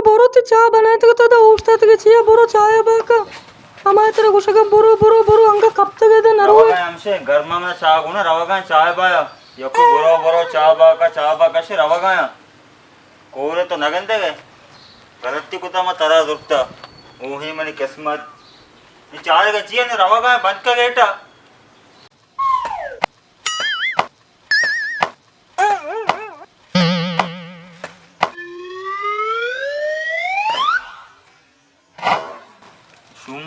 برو تئی چاہ بنائینتگ، تو دا اوشتاتگ چیا؟ برو چاہ باکا. ہما ترا گوشگا برو، برو، برو، انگا کپتگ ادا نروئے. روگا ہمشے گرما منا چاہ گونا، روگا چاہ بایا. یکو برو، برو، چاہ باکا، چاہ باکا شے روگا. کورے تو نگندگے؟ غلطی کتا ما ترا زرتا. اوہی منی قسمت. نی چارگا چیا نی روگا، بند کا گیٹا. شوم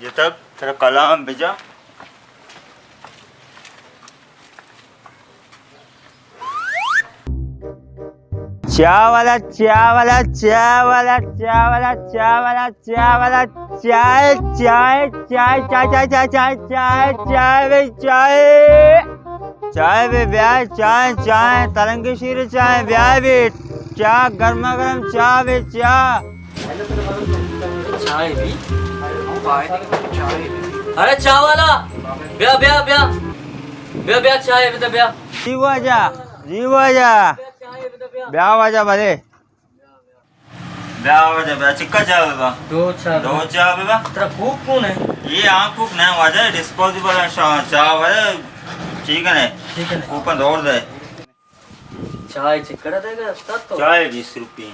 جتگ، ترا کلام بجا. چاہ والا، چاہ والا، چاہ والا، چاہ والا، چاہ والا، چاہ والا، چائے، چائے، چائے، چائے، چائے، چائے، چائے، چائے، چائے بے، چائے. چائے بے، بیا، چائے، چائے، ترنگ شیر چائے، بیا بے. چاہ، گرما گرم چاہ بے، چاہ. چائے بی؟ چائے بی؟ ارے چاہ والا، بیا، بیا، بیا. بیا، بیا، چائے بدا، بیا. جی واجہ، جی واجہ. بیا چائے بدا، بیا. بیا واجہ، بلے. بیا واجہ، بیا، چکا چاہ ببا؟ دو چاہ ببا. دو چاہ ببا. ترا کوپ کون ہے؟ یہ آن کوپ نہیں واجہ، ڈسپوزیبل ہے، شا-، چاہ واجہ، ٹھیک ہے نا؟ ٹھیک ہے نا؟ کوپن دور دے. چائے چکڑا دے گا استاد تو؟ چائے بیس روپی.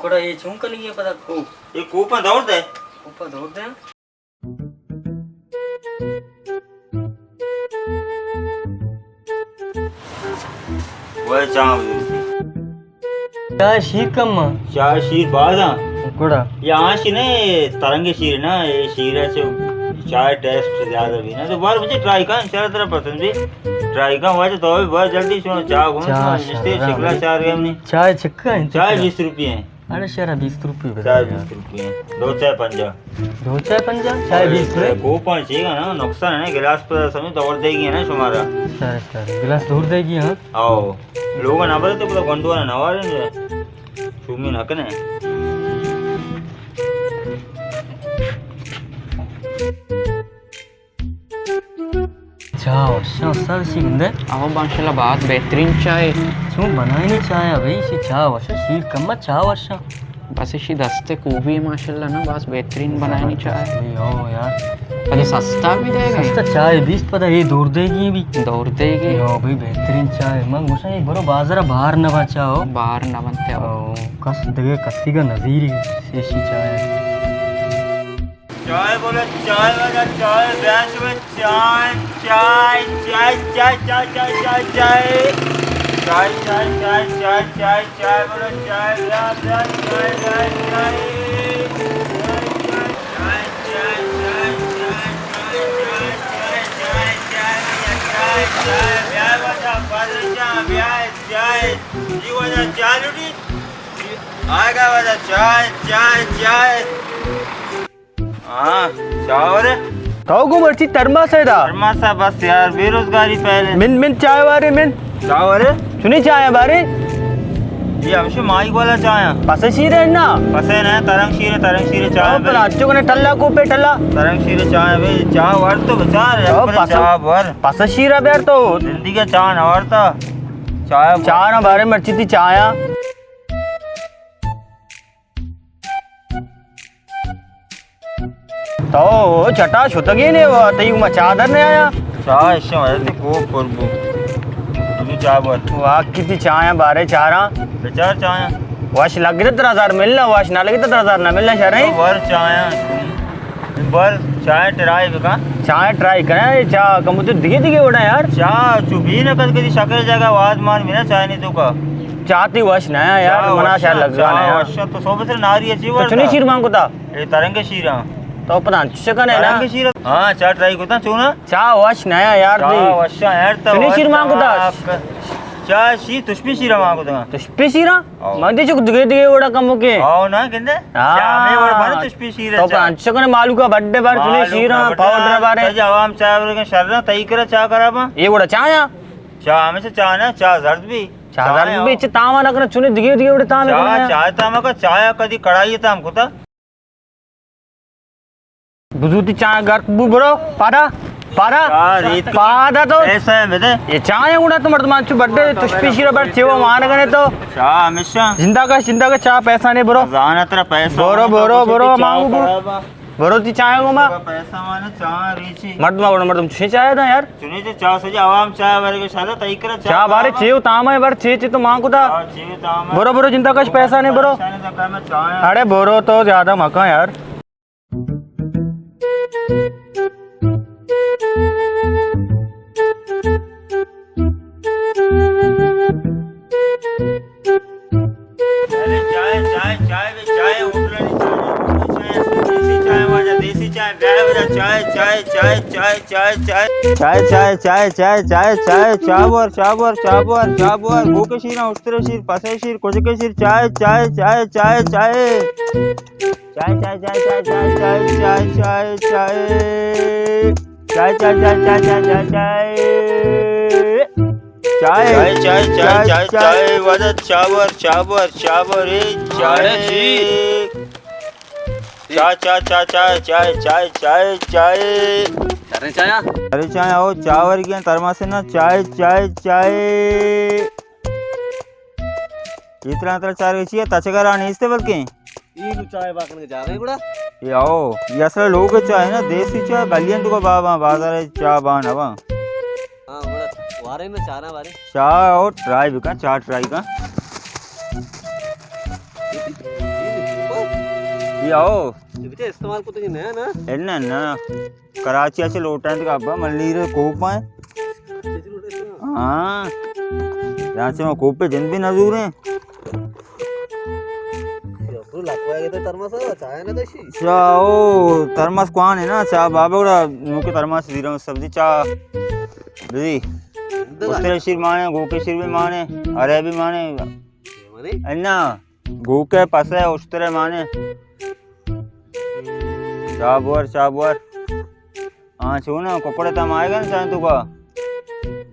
کڑا یہ چون کنی ہے پتا کوپ؟ یہ کوپن دور دے. کوپن دور دے. وہ چاہ. چاہ شیر کم آ؟ چاہ شیر باز آ. گڑا؟ یا آشی نے، ترنگ شیر نا، یہ شیر ہے چو، چاہ ٹیسٹ زیادہ بھی نا. تو بار مجھے ٹرائی کر، انشاءاللہ ترا پسند بھی. ٹرائی کر، واجہ تو بھی بار جلدی سنو، چاہ گھنو، چاہ نشتے شکلا چار گئے منی. چاہ چکا ہے؟ چاہ بیس روپے ہیں. ارے شرا بیس روپے بتا چائے یار. بیس روپے ہیں. دو چائے پنجا. دو چائے پنجا؟ چائے بیس روپے. کوپن چاہیے نا، نقصان ہے نا، گلاس پر سمجھ دور دے گی ہے نا شمارا. اچھا، اچھا، گلاس دور دے گی، ہاں. آؤ. لوگ نہ بولے تو پورا گنڈو نہ وارے. شومی نہ کنے. چاہ وشاں استاد، اشی گندے؟ او ماشاءاللہ، بہت بہترین چاہ ہے. چون بنائینی چاہ ہے بھائی، اشی چاہ وشاں، شیر کم آ، چاہ وشاں. بس اشی دست خوبی ہے ماشاءاللہ نا، بس بہترین بنائینی چاہ ہے. او یار. پدا سستا بھی دے گا. سستا چاہ ہے بیس، پدا یہ دور دے گی بھی. دور دے گی. او بھائی، بہترین چاہ ہے. من گوشاں یہ برو بازار باہر نہ بچاؤ. باہر نہ بنتے ہو. او کس دگے کسی کا نظیر ہی ایسی چاہ ہے. چائے بولو، چائے والا، چائے، بیا شما چائے، چائے، چائے. چائے، چائے، چائے، چائے، چائے. چائے، چائے، چائے، چائے، چائے بولو، چائے، بیا، بیا، چائے، چائے، چائے. چائے، چائے، چائے، چائے، بیا بچا، بادشاہ، بیا، چائے. جی واجہ، چائے لوٹی؟ آگا واجہ، چائے، چائے، چائے. ہاں، چاہ ورے؟ تو گو مرچی ترماس ہے دا؟ ترماس ہے بس یار، بے روزگاری پہلے. من، من چاہ وارے من. چاہ ورے؟ چنی چاہ بارے؟ یہ ہمشہ مائی والا چاہ ہے. پس شیر ہے نا؟ پس ہے نا، ترنگ شیر ہے، ترنگ شیر ہے چاہ ہے. پر اچھو کنے ٹلا کو پہ ٹلا. ترنگ شیر ہے چاہ ہے بھائی، چاہ ور تو بچار ہے، او پس، چاہ ور. پس شیر ہے بیار تو. زندگی چاہ نہ ورتا. چاہ ور. چاہ نا بارے مرچی تئی چاہ. تو چٹا شتگی نے، و تئی ما چادر نے آیا. چاہ اشاں وجہ تے کو قربو. ہمیں چاہ بر. واقعی تئی چاہاں بارے چاراں. بچار چاہاں. وش لگتا ترا ہزار ملنا، وش نہ لگتا ترا ہزار نہ ملنا، شریں. تو بر چاہاں. بر چاہ ٹرائی بکا. چاہ ٹرائی کریں، چاہ کم تو دگے دگے وڑا یار. چاہ چو بھی نہ کد کدی شکر جگہ واد مان بنا چاہ نہیں تو کا. چاہ تئی وش نہ یار، چاہ منا وشا، شاید لگا چاہ نہ یار. وشا تو صوبے سر ناری اچھی تو ورتا. چنی شیر مانگو تا؟ اے ترنگ شیراں. تو پتہ انچش کنے نا؟ ترنگ شیر. ہاں، چاہ ٹرائی کتا چونا؟ چاہ وش نیا یار دی. چاہ وشا یار تو. چنی شیر مان کتا؟ چاہ شیر، تشپی شیر مان کتا. تشپی شیرا؟ او. من دی چک دگے دگے وڑا کم کے. او نا گندے؟ ہاں. چاہ ہمیں وڑ بھر تشپی شیر. تو پتہ انچش کنے مالو کا بڈے بار چنی شیرا، پاؤڈر بارے. سجا عوام چاہ ورگا شرا، تئی کرا چاہ کرا با. یہ وڑا چاہ یا؟ چاہ ہمیں سے چاہ نا، چاہ زرد بھی. چاہ زرد بھی، چاہ تاما نہ کرا، چنی دگے دگے وڑے تام چاہ، چاہ تاما کا، چاہ کدی کڑائی تام کتا. بزوتی چاہ گرک بو برو، پادا. پادا؟ چاہ ریت۔ پادا تو۔ پیسہ بدے۔ یہ چاہ ہے گڑا تو مردمان چو بڈے تشپی شیر بر چیو مان گنے تو۔ چاہ ہمیشہ۔ زندہ کا، زندہ کا چاہ پیسہ نہیں برو۔ زانا ترا پیسہ برو، نہیں، برو، تو برو، چاہ مانگو برو۔ خراب ہے۔ برو تی چاہ گو ما۔ پیسہ مانے چاہ ریچی۔ مردم، مردم چھ چاہ دا یار۔ چنے چے چاہ سجا عوام چاہ ورگے شادا تئی کرا چاہ چاہ بارے خراب ہے۔ چیو تام ہے بر چے چے تو مانگو دا۔ چاہ چیو تام ہے۔ برو، برو، زندہ کا پیسہ نہیں برو۔ پیسہ نہیں تو کم چاہ ہے۔ اڑے برو تو زیادہ مکا یار۔ ارے چائے، چائے، چائے بے، چائے، ہوٹل والی چائے، دیسی چائے، واجہ، دیسی چائے، بیاہ واجہ، چائے، چائے، چائے، چائے، چائے، چائے، چائے، چائے، چائے، چائے، چائے، چائے، چابور، چابور، چابور، گوکے شیر، اشترے شیر، پسے شیر، کجکے شیر، چائے، چائے، چائے، چائے، چائے۔ چائے، چائے، چائے، چائے۔ چائے، چائے، چائے، چائے، چائے، چائے۔ چائے، چائے، چائے، چائے، چائے، چائے۔ واجہ چابر، چابر، چابر، اے چائے۔ اڑے چی؟ چائے، چائے، چائے، چائے۔ ارے چایا؟ ارے چایا، او چاور گیا ترماسے نا، چائے، چائے، چائے۔ اتنا اتنا چار ویچی ہے، تچگا را نیستے بلکیں۔ ای نو چائے باکن کے جا رہے گڑا۔ یہ آؤ، یہ اصل لوگ چائے نا، دیسی چائے، گلیاں تو کو بابا، بازار چا بان ہوا۔ ہاں، گڑا وارے میں چارا وارے۔ چا او ٹرائی بکا، چا ٹرائی کا۔ یہ آؤ۔ یہ بیٹا استعمال کو تو نہیں ہے نا؟ ہے نا، نا۔ کراچی ءَ چہ لوٹائینتگ ابا، ملیر ءِ کوپ ءَ۔ ہاں۔ یہاں سے میں کوپ پہ جند بھی نہ زوریں۔ چا او ترمس کوان ہے نا، چا بابا گڑا نوکے ترمس زیرا سبزی چا بزی۔ استرے شیر مانے، گوکے شیر بھی مانے، ارے بھی مانے۔ انا۔ گوکے پسے اشترے مانے۔ چابور، چابور۔ ہاں، چونا، ککڑے تام آئے گا نا چاہیں تو کا؟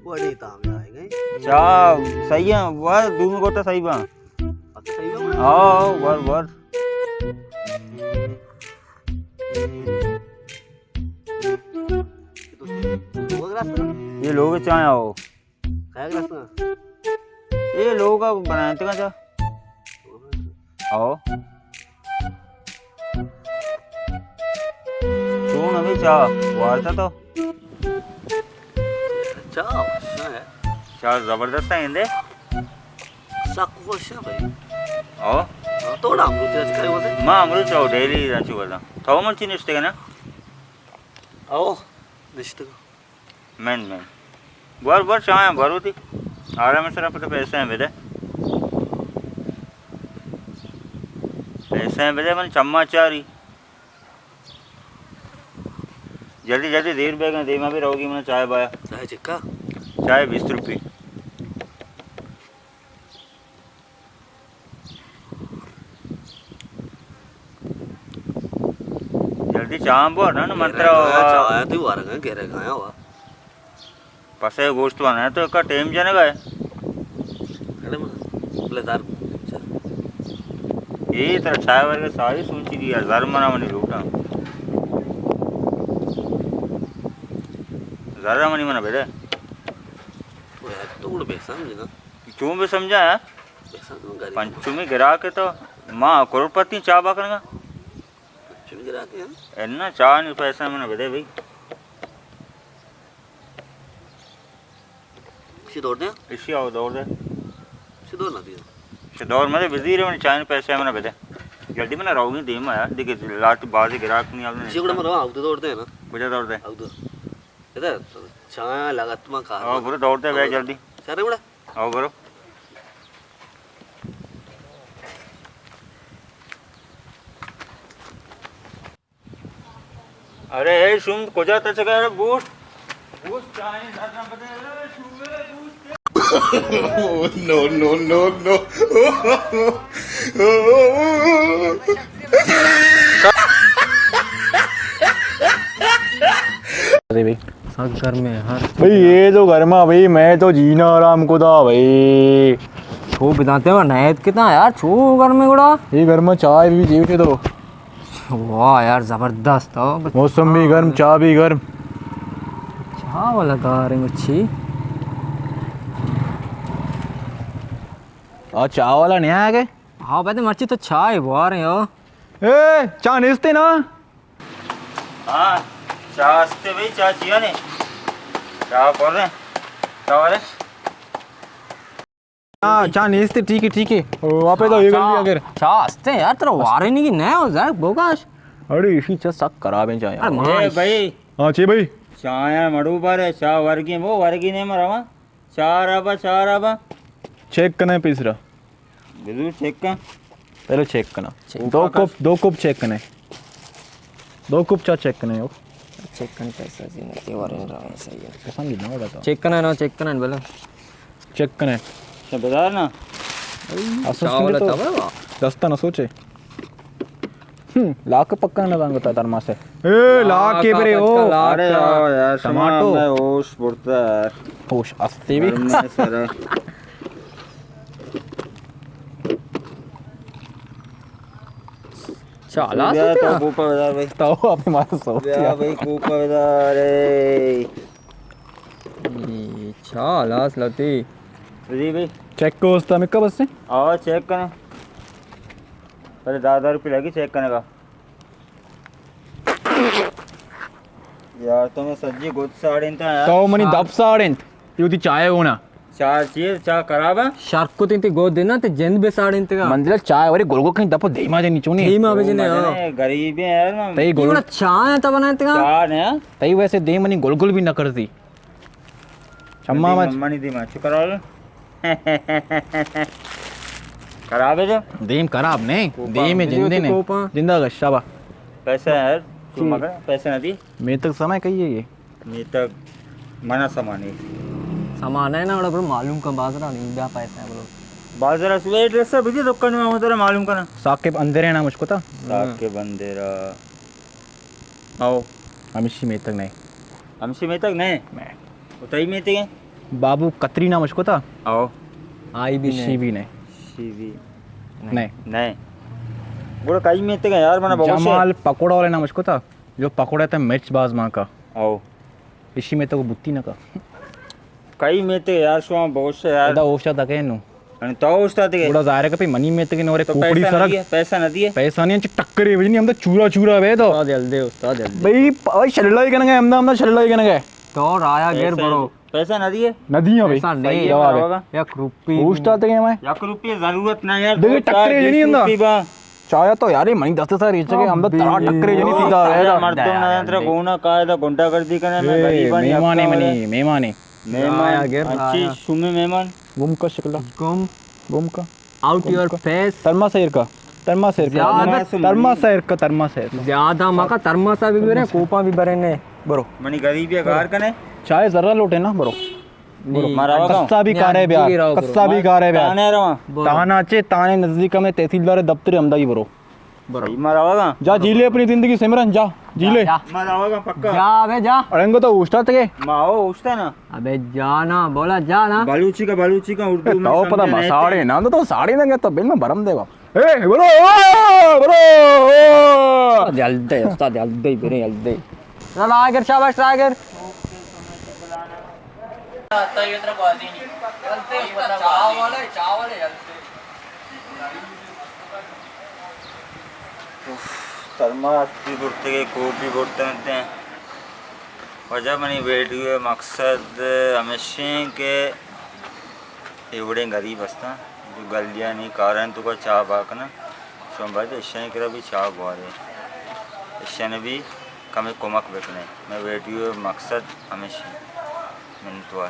بڑی تام آئے گا۔ چا، صحیح ہے، ور، دومی گوٹا صحیح با۔ اچھا، صحیح با؟ ہاں، ور، ور۔ یہ لوگ چاہیں آؤ۔ کیا گلاس نا؟ اے لوگ ءَ بنائینتگ اَنت۔ او۔ چون ہمے چاہ وارتا تو؟ چاہ وشاں ہے۔ چاہ زبردست ہے اندے۔ سک وشاں بھائی۔ او۔ ہاں، تو نا امروز چاہ کرے ہوتے؟ ما امروز چاہ ڈیلی رنچو بزاں۔ تو من چی نشتے نا؟ او، نشتے۔ من، من۔ بور، بور، چاہیں بور وتی۔ آرام سرا پتہ پیسہ ہیں بدے۔ پیسہ ہیں بدے، من چما چاری۔ جلدی، جلدی، دیر بیگا، دیما بھی رہوگی، من چائے بایا۔ چائے چکا؟ چائے بیست روپی۔ جلدی چاہ بور نا، من ترا گرے گایا، چاہ آیا تو وارگا گرے گایا وا۔ پسے گوشت وانا تو کا ٹیم جنگا ہے۔ ارے من بلے دار۔ اے ترا چائے ورگے ساری سوچی دی، زر منا منی لوٹا۔ زر منی منا بدے۔ تو گڑ بے سمجھ نا۔ چون بے سمجھا ہے؟ پنچمی گراک ہے تو ما کروڑپتی چاہ با کنگا۔ پنچمی گراک ہے؟ انا چاہ نہیں پیسہ من بدے بھائی۔ اسی دور دے؟ اسی آؤ دور دے۔ اسی دور نہ دیا۔ اسی دور مدے بزیر من چاہ نہیں پیسہ من بدے۔ جلدی من رہوگی دیما یار، دیکھ لات بازی گراک نہیں آؤ۔ اسی گڑا من رہا، آؤ دور دے نا۔ کجا دور دے؟ آؤ دور۔ ادھر چاہ لگت ما کار۔ آؤ برو دور دے بھائی جلدی۔ سر گڑا۔ آؤ برو۔ ارے اے شوم کجا تچگا ہے بوسٹ؟ بوسٹ چاہیں دھرنا بدے، ارے شوم بوسٹ۔ نو، نو، نو، نو۔ ارے بھائی۔ سک گرم ہے یار۔ بھائی، یہ تو گرما بھائی، میں تو جینا آرام کو دا بھائی۔ چھو بدانتے ہو، نیت کتنا یار، چھو گرم ہے گڑا۔ یہ گرما چائے بھی جیو سے تو۔ واہ یار، زبردست ہو۔ موسم بھی گرم، چائے بھی گرم۔ آ والا گار ایں مچھی۔ آ چاہ والا نہیں آیا کہ؟ ہاں، بھائی، مرچی تو چاہ بوار ایں، ہو۔ اے، چاہ نیستے نا؟ ہاں، چاہ استے بھائی، چاہ چیا نے؟ چاہ پر رہے؟ چاہ والے؟ چاہ، چاہ نیست، ٹھیک ہے، ٹھیک ہے۔ او، آپ تو یہ کر لیا اگر۔ چاہ ہستے یار، ترا وارے نہیں کی نہ ہو جائے، بوگاش۔ ارے، اسی چاہ سک خراب ہے چاہ یار۔ ارے، اے بھائی۔ ہاں، چی بھائی؟ چاہ یار مڑو بارے، چاہ ورگی، وہ ورگی نہیں مروا۔ چاہ رابا، چاہ رابا۔ چیک کرنا ہے پیسرا۔ بزو چیک کن۔ پہلے چیک کرنا۔ چیک۔ دو کپ، دو کپ چیک کرنے۔ دو کپ چاہ چیک کرنے ہو۔ چیک کرنے پیسہ زی نہ تے ورن رہا ہے، صحیح ہے۔ قسم کی نہ بتا۔ چیک کرنا نا، چیک کرنا بلا۔ چیک کرنے۔ اچھا، بازار نا۔ اساس چاول تو تھا بابا۔ دستا نہ سوچے۔ ہم، لاکھ پکا نہ دانگتا ترماسے۔ اے، لاکھ کے برے ہو۔ ارے، آؤ یار، ٹماٹو۔ میں ہوش برتا ہے۔ ہوش استے بھی۔ گرم ہے سارا۔ چالا بیا سوتی تو نا۔ کوپا بدار بھائی۔ تو آپ ہمارا سوتی بیا ہے۔ بھائی، کوپا بدار اے۔ اے، چالا سلتی۔ جی بھائی۔ چیک کو استا مکا بس سے؟ آؤ، چیک کریں۔ پہلے دہ ہزار روپے لگی چیک کرنے کا۔ یار، تو میں سجی گد ساڑینتا یار۔ تو منی دپ ساڑینت۔ یو تی چائے ہونا۔ چاہ چیز، چاہ خراب ہے؟ شرکت انتی گود دینا تے جند بے ساڑینتگا۔ منزل چائے ورے گل گل کہیں دپو دیما جنی چونی۔ دیما بجنے، ہاں۔ غریب ہیں یار، تئی گل چاہ ہے تا بنائینتگا۔ چاہ نے۔ تئی ویسے دیم منی گل گل بھی نہ کرتی۔ چما مچ۔ منی دیما چکرال۔ خراب ہے جو؟ دیم خراب نہیں، کوپا۔ دیم جندے نے۔ کوپا۔ جندا گشابا۔ پیسہ ہے یار، تو مگر پیسہ نہ دی۔ میں تک سمے کہیے یہ۔ میتگ منا سمانے۔ سمانے نا، اوڑا بڑو معلوم کن بازار نہیں، بیا پیسہ ہے بڑو۔ بازار سو ایڈریس ہے، بجے دکان میں ہوں تیرا معلوم کرنا۔ ثاقب اندر ہے نا مجھ کو تھا۔ ثاقب اندر۔ آؤ۔ ہمشی میتگ نہیں۔ ہمشی میتگ نہیں؟ نہیں۔ اتائی میتگ ہیں؟ بابو کتری نام اس کو تھا؟ آؤ۔ آئی بھی نہیں۔ شی بھی نہیں۔ شی بھی نہیں۔ نہیں۔ گڑا کئی میتگ ہیں یار، منا بگوش ہے۔ جمال پکوڑا والے نام اس کو تھا؟ جو پکوڑا تھا مرچ باز ماں کا۔ آؤ۔ اسی میتگ بوتی نہ کا۔ کئی میتگ یار، شما بگوش یار۔ ادا اوشتا تکے نو۔ تو اوشتا تکے۔ گڑا ظاہر ہے کہ پہ منی میتگ نورے تو کوپڑی پیسہ نہ سرگ۔ دیے، پیسہ نہ دیے۔ پیسہ نہیں، انچ ٹکرے بجنی، ہم تو چورا چورا بے تو۔ استاد جلدی، استاد جلدی۔ بھائی، بھائی شللائی کنگے، ہم دا، ہم دا شللائی کنگے۔ تو رایا گیر پیسہ برو۔ پیسہ نہ دیے؟ نہ دیے بھائی۔ پیسہ نہیں۔ صحیح جواب ہے۔ ہوگا۔ یک روپی۔ اوشتا تکے میں۔ یک روپی ضرورت نہ یار، دیکھ تو چار ٹکرے بیس جنی ہم دا۔ روپی با۔ چایا تو یار، منی دست سا ریچ کے ہم تو ترا ٹکرے جنی سیدھا ہے۔ مردم نہ انترا گونا قاعدہ گنڈا گردی کنے، میں اے، غریبانی مہمانے منی، مہمانے۔ مہمان، رایا گر، اچھی رایا۔ شومیں مہمان۔ گم کا شکل۔ گم۔ گم کا۔ Out your face. ترما سیر کا۔ ترما سیر کا۔ زیادہ ترما سیر کا، ترما سیر کا۔ زیادہ مکا، ترما سا بھی برے، کوپا بھی برے نے۔ برو۔ منی غریبی گار کنے۔ چائے ذرا لوٹے نا، برو۔ برو۔ مارا وگا۔ کسا بھی کارے بیار، کسا بھی کارے بیار۔ تانے رواں۔ برو۔ تانا چے، تانے نزدیک میں تحصیلدار دفتر ہمدائی برو۔ برو۔ مارا وگا۔ جا جی لے اپنی زندگی سمرن، جا جی لے۔ جا۔ مارا وگا پکا۔ جا بے جا۔ اڑنگو تو اوشتا تکے۔ ما او اوشتا نا۔ ابے جا نا، بولا جا نا۔ بلوچی کا، بلوچی کا، اردو میں تو پتا سمجھے نہیں مساڑے تے۔ نا، تو ساڑے نا گیا تو بل میں برم دے گا۔ اے، برو، او، برو، او۔ جلدی، استاد، جلدی، برے، جلدی۔ راگر، شاباش، راگر۔ اف، ترماس بھی برتے گئے، کوپ بھی برتے ہیں۔ وجہ منی ویڈیو مقصد ہمیشیں کہ اے وڑیں غریب ہستاں، جو گلیانی کارانی توکا چاہ بہا کناں، شما باید اشانی کرا بھی چاہ بوارے، اشانی بھی کمے کمک بکنے۔ مئے ویڈیو مقصد ہمیش انت۔ منتوار۔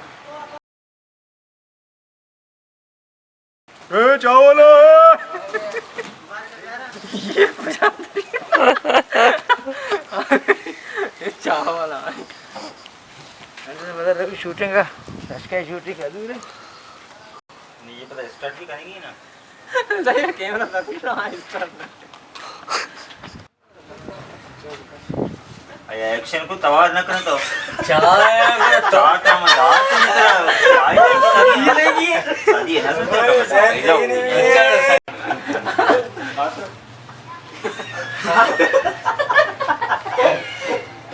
اے چاہ والا! اے چاہ والا۔ مطلب شوٹنگ کا، اشکا شوٹنگ کا دور ہے۔ نہیں، یہ پتہ اسٹارٹ بھی کریں گے نا۔ صحیح ہے، کیمرہ سب کچھ وہاں اسٹارٹ۔ اے ایکشن کو توار نہ کرے تو۔ چار۔ چار ٹائم دار تو نہیں کرا۔ آئی تو صدی لگی ہے۔ صدی ہے نا، صدی لگی ہے۔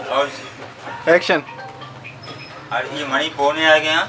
اور ایکشن۔ اڑے اے منی پونے آ گیا۔